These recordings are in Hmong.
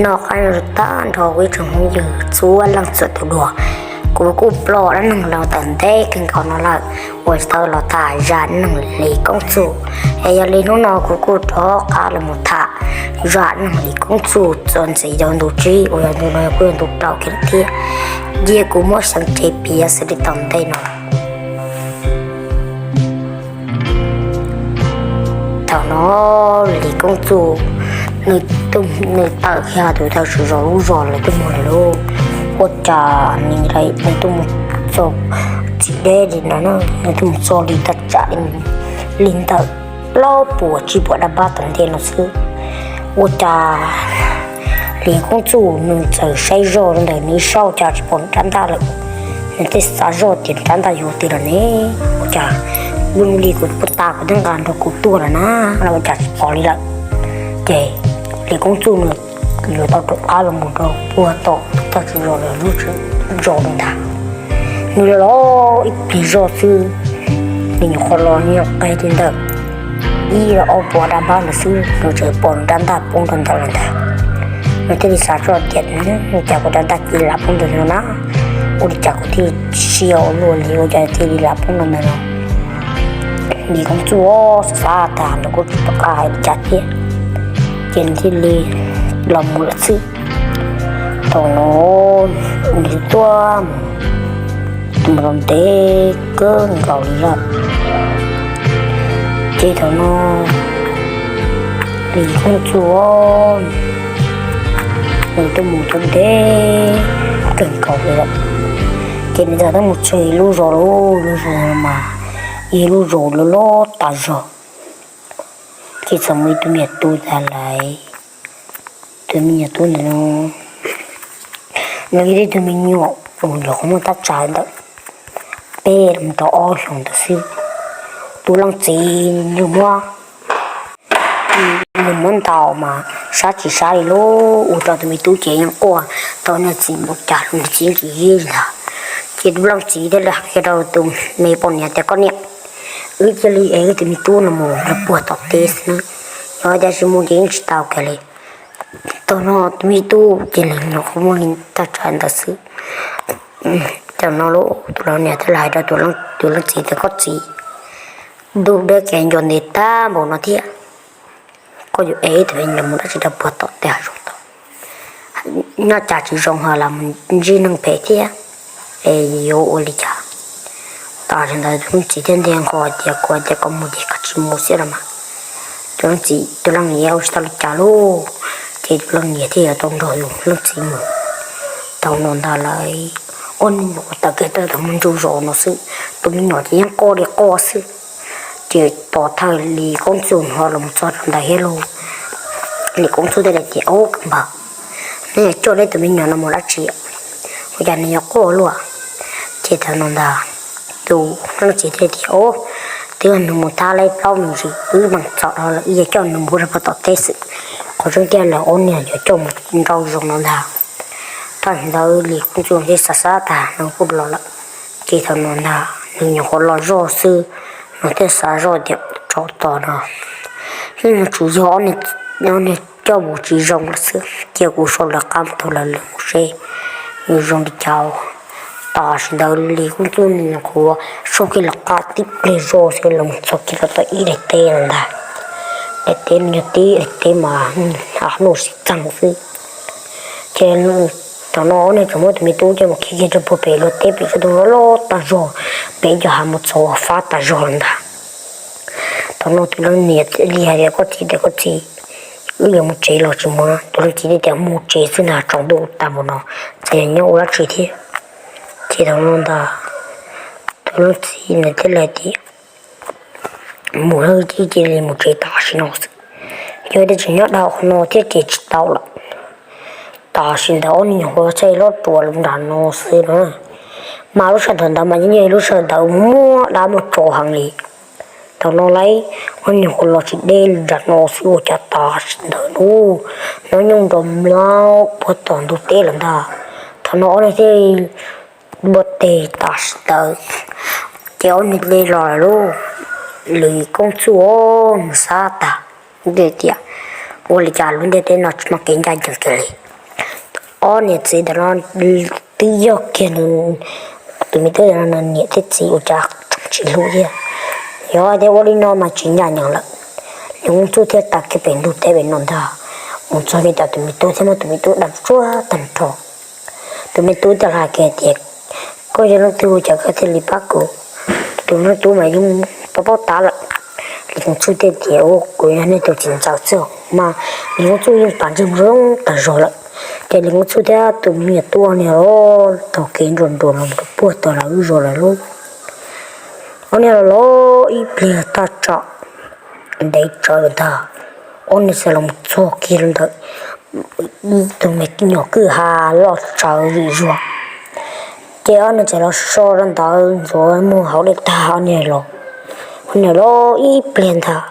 No qab tag nrho kuv ib tsoom phooj ywg txhua leej txhua tus dua, kuv kuj ploj dab neeg los tau ntev kawg nkaus no lawm uas tau los tham zaj neeg Lis Koob Txuj. Es yog li hnub no kuv kuj rov qab los mus tham zaj neeg Lis Koob Txuj txuas ntxiv rau ntu tsib uas yog ntu no kuj yog ntu rau kiag lawm thiab. Cia kuv muab xeev tsev piav xws li tom ntej no. Thaum no Lis Koob Txuj nws tawm kiag tus thawj tswj zos lub zos lawm tuaj mus lawm lauj. Ua cas nws tuaj mus txog txim deb li no, nws tuaj mus txog li tag tsam li ntawm plaub puas tsib puas dab npab tom ntej no xwb. Ua cas Lis Koob Txuj nws txawm saib zoj rau ntawm nws ib sab ua cas tsis pom rab ntaj lawm. Nws thiaj xav zoj tias rab ntaj yuav twg lawm ne, ua cas zoo li kuv puag ta kuv twb nqa nrog kuv tuaj lawm na, los ua cas tsis pom li lawm. Ces Lis Koob Txuj nws yuav tau rov qab los mus rau puag tom thawj tswj zos lawm lub zos ntag. Nws los los ib pliag zoj xwb, nws nyuam qhuav los nyob qeg li ntawm ib los ob puas dab npab ntawd xwb nws txawm pom rab ntaj poob rau ntawd lawm ntag. Nws thiaj li xav zoj tias, cas kuv rab ntaj cia li lam poob ntawm no na, ua li cas kuv thiaj li siab ua luaj li ua cas thiaj li lam poob rau ntawm no. Lis Koob Txuj xav xav tas nws kuj tsis pom qab hais li cas thiab, ces nws thiaj li los mus lawm xwb. Thaum no nws tuaj mus tau ntev kawg nkaus li lawm. Ces thaum no Lis Koob Txuj nws tuaj mus tau ntev kawg nkaus li lawm, ces nws txawm tuaj mus txog ib lub zos lauj, lub zos mas yog ib lub zos loj loj tas zog. Ces txawm muaj ib tug me nyuam tub ntag lauj. Tus me nyuam tub ntawd no nws yog ib tug me nyuam uas nyuam qhuav muaj thaj tsam ntawm peb los rau ob xyoos ntawd xwb. Tus leej txiv nws muab, nws muab ntaus mas sab tsis sab li lauj, ua rau tus me tub ces yeej quaj tau niag txiv mus cas los niag txiv tsis yig li ntag. Ces tus leej txiv thiaj li hais rau tus me poj niam tias, koj niam, wb cia li es wb tus me tub no mus rau puag tom teb xwb na, yog tias tsis mus ces yeej tsis tau kiag li. Thaum no tus me tub ces nws nyuam qhuav muaj li thaj tsam ntawd xwb. Thaum no tus leej niam thiaj li hais rau tus leej txiv tias, koj txiv, ntuj deb kev nco ntev tag npaum no thiab, koj yuav ev tus me nyuam mus dab tsi rau puag tom tej hav zoov tod? Nyob cas tsis zoo hos los mus ntsib neeg phem thiab, es yuav ua li cas? Tam sim ntawd tus leej txiv thiaj ntiag nqho tias, kuv tias koj mus ces koj tsis mus xwb los mas. Tus leej txiv, tus leej niam ua tsis tau li cas lauj, ces tus leej niam thiaj yuav tau nrog tus leej txiv mus. Thaum no ntag lauj, ob niag nyuam qhuav tawm kiag tau mus ntug zos no xwb, tus me nyuam ces yeej quaj li quaj xwb. Ces tos thawj Lis Koob Txuj ho los txog rau ntawd thiab lauj. Lis Koob Txuj thiaj li tias, ub, koj npawg, neb yuav coj neb tus me nyuam no mus dab tsi? Ua cas nws yuav quaj luaj? Ces thaum no ntag, tus leej txiv thiaj tias, ub, twb yog nws mus thab lawv plaub me ntsis wb mas txom dhau lawm, wb yuav coj nws mus rau puag tom teb xwb. Qhov tseeb tiag lawv ob niag yuav coj mus nrau zoov no ntag. Thaum ntawd Lis Koob Txuj thiaj xav xav tas nws kuj los lawm. Ces thaum no ntag nws nyuam qhuav los zoj xwb, nws thiaj xav zoj tias tsov tom no yeej yuav tsum yog ob niag coj mus tsis zoo lawm xwb, cia kuv sau lawv qab taug lawv lwm mus seb nws zoo li cas. Tam sim ntawd Lis Koob Txuj nws nyuam qhuav sau kiag lawv qab tib pliag zoj xwb los txog kiag rau tom ib daim teb no ntag. Daim teb no yog tib daim teb mas a nuj sib txeeg xwb. Ces thaum no ob niag tseem muab tus me tub coj mus khi kiag rau puag pem luag teb pem tsob ntoo loj loj tag zog, pem cov hav mus txhos fab tag zog ntag. Thaum no tus leej niam thiaj li hais tias, koj txiv, tias koj txiv, wb yuav mus tsev los tsis mus? Tus leej txiv thiaj tias, mus tsev xwb ntag, tsaus ntuj tag npaum no, txawm yog nyob ua dab tsi thiab. Ces thaum no ntag tus leej txiv nws thiaj li tias, mus lawm ces cia li mus tsev tam sim no xwb, yog tias tseem nyob dhau qhov no thiab ces tsis tau lawm. Tam sim ntawd ob niag nyuam qhuav txhaj li loj ruam lawm nram no xwb na, mas lub sij hawm ntawd mas yeej yog lub sij hawm ntawd muaj dab muaj tsov heev li. Thaum no lauj, ob niag nyuam qhuav los tsis deb li nram no xwb ua cas tam sim ntawd lauj, hnov nyooj nrov mlauj puag tom ntug teb lawm ntag. Thaum no ob niag thiaj npua teg tam sim ntawd, ces ob niag li los lawm lauj. Lis Koob Txuj nws xav tas, nws tias, ua li cas lub ntiaj teb no tsis muaj kev ncaj ncees kiag li? Ob niam txiv ntawm no twb yog kiag tus me tub ntawm no niam thiab txiv ua cas tseem tsis hlub thiab. Yog tias ua li no mas tsis ncaj ncees lawm. Lis Koob Txuj thiaj tawm kiag pem ntug teb pem no ntag, mus txog kiag tom tus me tub thiab muab tus me tub dam tsuag tag nrho. Tus me tub thiaj hais kiag tias, koj yog leej twg ua cas koj thiaj li pab kuv? Tus leej tub mas yeej paub paub tab lawm. Lis Koob Txuj thiaj tias, kuv yog nej tus txiv ntxawm xwb mas. Lis Koob Txuj yeej pab ntsej muag zoo tag zog lawm. Ces Lis Koob Txuj thiab tus me nyuam tub ob niag los taug kev nruas nruas los rau puag tom lawv lub zos lawm lauj. Ob niag los los ib pliag tag tso ntev tsawv lawm ntag, ob niag txawm los txog kiag rau ntawm ib tug me nyuam kwj ha loj tsawv zim zuag. Ces ob niag txawm los so rau ntawd ntxuav muag hauv dej tag ob niag los, ob niag los ib pliag ntag,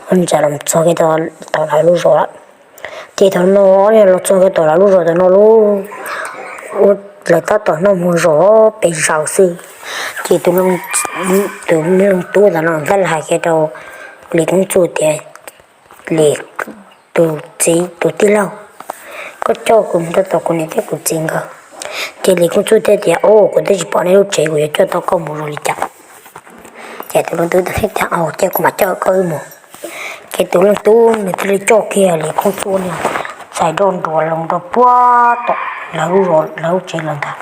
ob niag txawm los txog kiag tom lawv lub zos lawm. Ces thaum no ob niag los txog kiag tom lawv lub zos ntawm no lauj, ua lawv tab tom noj mov zom pes zaws xwb. Ces tus, tus me leej tub ntawm no thiaj li hais kiag rau Lis Koob Txuj tias, Lis, tus txiv tus tij laug, koj coj kuv mus rau tom kuv niam thiab kuv txiv nkawd. Ces Lis Koob Txuj thiaj tias, o, kuv twb tsis pom nej lub tsev, kuv yuav coj tau koj mus zoo li cas? Ces tus leej tub thiaj tias, o, cia kuv mam coj koj wb mus. Ces tus leej tub nws thiaj li coj kiag Lis Koob Txuj niag txhais nruas nruas los rau puag tom lawv lub tsev lawm ntag.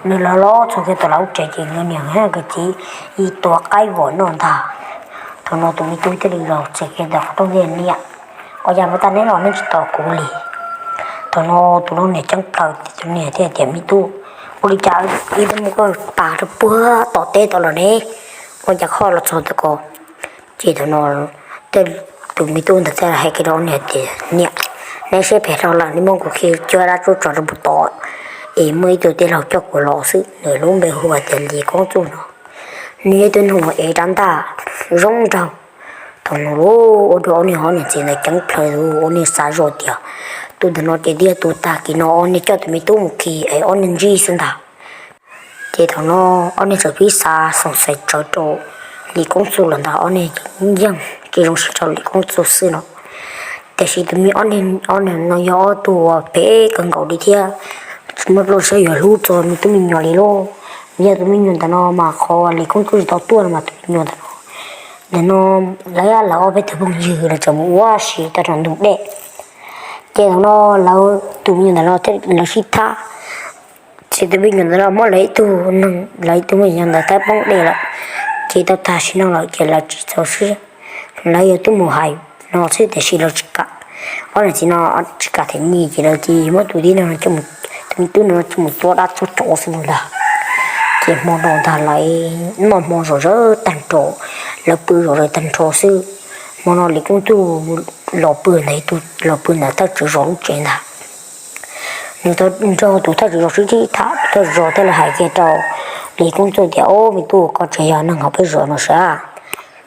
Nws los los txog kiag tom lawv lub tsev ces nkawd niam nkawd txiv ib tua qaib vom noj ntag. Thaum no tus me tub thiaj li los txog kiag ntawm qhov rooj tias, niam, ua cas mus tag neb los nej tsis tos kuv li? Thaum no tus leej niam ceeb plaws, tus niam thiaj tias, me tub, ua li cas wb twb muab koj pas rau puag tom teb tod los ne, ua cas koj los txog ntawm ko? Ces thaum no tus me tub ntawd thiaj hais kiag rau niam tias, niam, neb siab phem dhau lawm, neb muab kuv khi cuab dab cuab tsov rau puag tod, es muaj ib tug tij laug coj kuv los xwb, nws lub npe hu ua tias Lis Koob Txuj no. Nws yog ib tug neeg uas ev rab ntaj zoo nraug. Thaum no ua rau ob niag, ob niag txiv ntawd ceeb plaws, ob niag xav zoj tias, tus ntawm no ces twb yog tus tag kis no ob niag coj tus me tub mus khi es ob niag ntsib xwb ntag. Ces thaum no ob niag txawm pib xav xoom xaiv tsawv rau Lis Koob Txuj los ntag, ob niag yeej tsis zoo siab rau Lis Koob Txuj xwb no. Tiam sis tus me, ob niag no yog ob tug uas phem kawg nkaus li thiab tsis muaj lub siab yuav hlub txog me tub me nyuam li lauj. Yog tus me nyuam ntawm no mas qhov Lis Koob Txuj tsis tau tuaj no mas tus me nyuam ntawm no, ntawm no lawv, lawv ob peb tug phooj ywg lawv tseem mus ua si tau rau ntug dej. Ces thaum no lawv tus me nyuam ntawm no thiaj lawv sib thab, ces tus me nyuam ntawm no muab lawv ib tug neeg, lawv ib tug me nyuam ntawd thab poob dej lawm, ces tau tag sim neej lawm ces lawv tsis txaus siab, lawv yuav tuaj mus hais no xwb tiam sis lawv tsis kam. Ob niam txiv no tsis kam them nyiaj ces lawv cia li muab tus tib neeg no, tus me tub no coj mus cuab dab cuab tsov xwb ntag. Ces hmo no ntag lawv noj hmo zom zaws tag nrho, lawv pw zom zaws tag nrho xwb. Hmo no Lis Koob Txuj los pw ntawm, los pw ntawm thawj tswv zos lub tsev ntag. Nws nrog tus thawj tswv zos sib tham, tus thawj tswv zos thiaj li hais kiag rau Lis Koob Txuj tias, o, me tub, koj tsis yog neeg hauv peb zos no sab?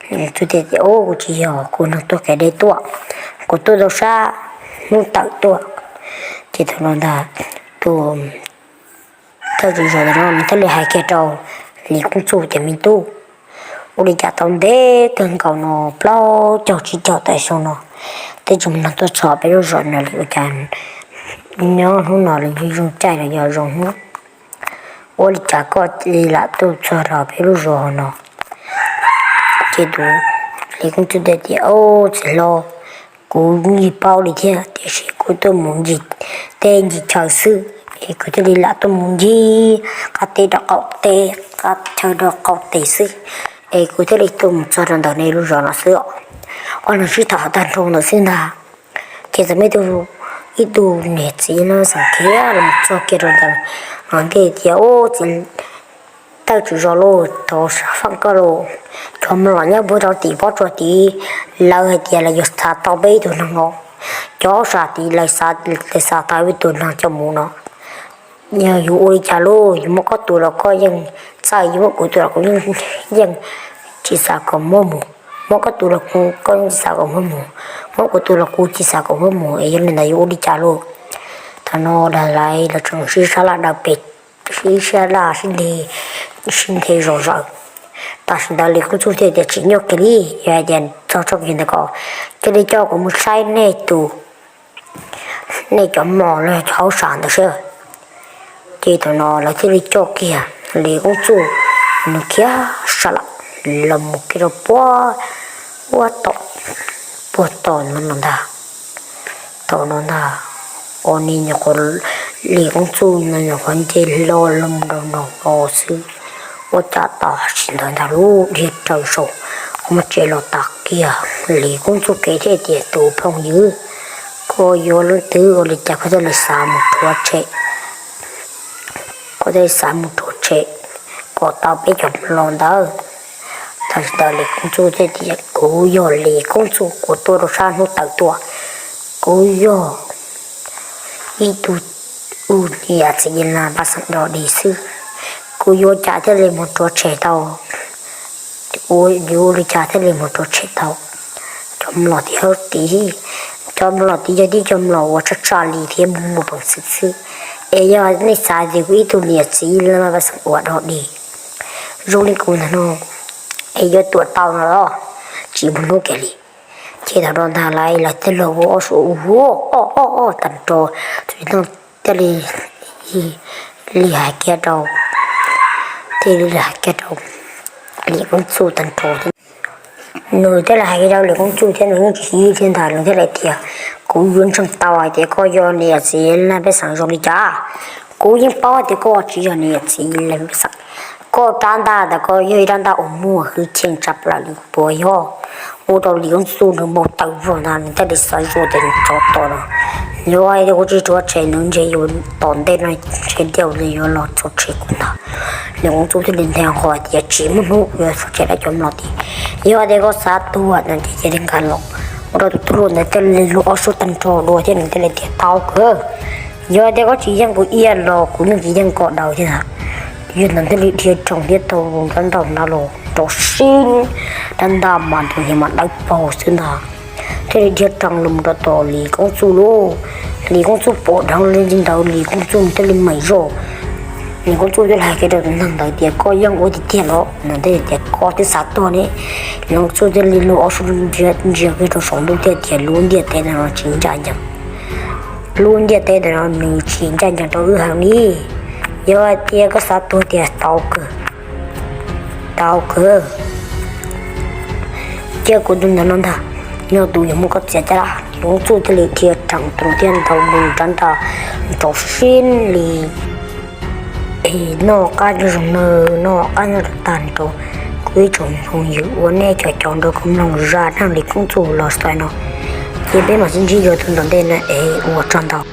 Lis Koob Txuj thiaj tias, o, kuv tsis yog, kuv neeg tuaj kev deb tuaj, kuv tuaj tau sab hnub tawm tuaj. Ces thaum no ntag, tus thawj tswv zos ntawm no nws thiaj li hais kiag rau Lis Koob Txuj tias, me tub, ua li cas tau ntev kawg nkaus no, plaub caug tsib caug tawm xyoo no twb tsis muaj neeg tuaj txog peb lub zos no li, ua cas nyob hnub no los yog zoo caij los yog zoo hnub, ua li cas koj cia li lam tuaj txog rau peb lub zos no? Ces tus, Lis Koob Txuj thiaj tias, o, txiv hlob, kuv yeej paub li thiab tiam sis kuv tuaj mus ncig teb ncig chaw xwb, es kuv thiaj li lam tuaj mus ncig qab teb rau qaum teb, qab chaw rau qaum teb xwb, es kuv thiaj li tuaj mus txog rau ntawm nej lub zos no xwb os. Ob niag sib tham tag nrho ntawd xwb ntag, ces txawm muaj ib tug, ib tug niam txiv no xeem khiav los txog kiag rau ntawd, no thiaj tias, o, txiv thawj tswv zos lauj, thov xav feem koj lauj, cov mlom nyob puag rau tim pob tsuas tid, lawv hais tias lawv yuav xav tau peb ib tug neeg no, cov sab tid lawv xav, lawv xav tau ib tug neeg coj mus no. Yog yuav ua li cas lauj, yuav muab koj tua los koj yeej txawj, yuav muab kuv tua los kuv yeej, yeej tsis xav kom muab mus. Muab koj tua los kuv, koj yeej tsis xav kom muab mus, muab kuv tua los kuv tsis xav kom muab mus, es yog li ntawd yuav ua li cas lauj? Thaum no lawv, lawv tseem sib sab laj daws pem, sib sab laj sib nte, sib nte zom zaws. Tam sim ntawd Lis Koob Txuj thiaj tias, tsim nyog kiag li, yog hais tias txog txoj kev ntawd ko, cia li coj kuv mus saib nej tus Nej cov mlom los yog cov hauj sam ntawd seb. Ces thaum no lawv thiaj li coj kiag Lis Koob Txuj, nws khiav sa lam los mus kiag rau puag tom, puag tom no ntag. Thaum no ntag, ua li nyuam qhuav, Lis Koob Txuj no nyuam qhuav nce hlo los rau nraum no xwb, ua cas tau tsis ntawd ntag lub dhia raws saum qhov muag tsev los tas kiag. Lis Koob Txuj kev thiaj tias, Tus phooj ywg, koj yuav leej twg ua li cas koj thiaj li xav mus rhuav tshem, koj thiaj li xav mus rhuav tshem kom tau peb cov mlom ntawd? Thaum ntawd Lis Koob Txuj thiaj tias, Kuv yog Lis Koob Txuj, kuv tuaj rau sab hnub tawm tuaj, kuv yog ib tug ua niam txiv Yis Las Vaj Xeem dog dig xwb. Kuv yuav cas thiaj li mus rhuav tshem tau? Kuv yuav ua li cas thiaj li mus rhuav tshem tau cov mlom tim hauv tid? Cov mlom tid yog tib cov mlom uas tshaj tshaj li thiab muaj muaj peev xwm xwb. Es yog nej xav tias kuv ib tug niam txiv Yis Las Vaj Xeem uas dog dig zoo li kuv ntawm no es yuav tuam tau no los tsis muaj hnub kiag li. Ces thaum no ntag lawv thiaj los ua ob suab ua o o o tag nrho, txawm li thiaj li, li hais kiag rau, thiaj li hais kiag rau Lis Koob Txuj tag nrho. Nws thiaj li hais kiag rau Lis Koob Txuj thiab nws yeej tsis yig thiab ntag, nws thiaj li tias, Kuv yuav ntseeg tau hais tias koj yog niam txiv Yis Las Vaj Xeem zoo li cas. Kuv yeej paub tias koj tsis yog niam txiv Yis Las Vaj Xeem. Koj rab ntaj ntawd koj yog ib rab ntaj uas muaj hwj chim tshaj plaws li puas yog? Ua rau Lis Koob Txuj nws npau taws zog ntag, nws thiaj li xav zoj tias nws tsov tom no, yog hais tias kuv tsis rhuav tshem nws ntshe yuav tom ntej no ntshe tiaj li yuav los rhuav tshem kuv ntag. Lis Koob Txuj thiaj li nthe nqho tias, Tsis muaj hnub yuav rhuav tshem dab cov mlom tid. Yog tias koj xav tuag no ces cia li nkag los. Ua rau tus tub hluas ntawd thiaj li luag ob suab tag nrho dua thiab nws thiaj li tias, Tau kawg, yog tias koj tsis yeej kuv ib yam los kuv yeej tsis yeej koj daws thiab ntag. Yog ntawd thiaj li dhia rhoom thiab taug rab ntaj ntawd los rau sib, rab ntaj mas nws mas dawb paug xwb ntag. Thiaj li dhia rhoom los mus rau tom Lis Koob Txuj lauj. Lis Koob Txuj pom dheev li ntawd Lis Koob Txuj thiaj li meem zoj. Lis Koob Txuj thiaj li hais kiag rau tus neeg ntawd tias, Koj yeej ua tiag tiag los? Nws thiaj li tias, Koj twb xav tuag ne. Lis Koob Txuj thiaj li luag ob suab ntsia kiag rau saum ntuj thiaj tias, Lub ntiaj teb ntawm no tsis ncaj ncees, lub ntiaj teb ntawm no nws tsis ncaj ncees rau wb heev li. Yog hais tias koj xav tuag tiag tau kawg, tau kawg, cia kuv tus ntawm no ntag, nws tus yuav muab koj txiav caj laj. Lis Koob Txuj thiaj li dhia rhoom tus thiab ntaus nws rab ntaj nrov sib li. Es noj qab nyob zoo nawb, noj qab nyob zoo tag nrho kuv ib tsoom phooj ywg uas nej cov caum nrog kuv mloog zaj dab neeg Lis Koob Txuj los txog no. Ces peb mam sib ntsib dua tus tom ntej na es ua tsaug ntau.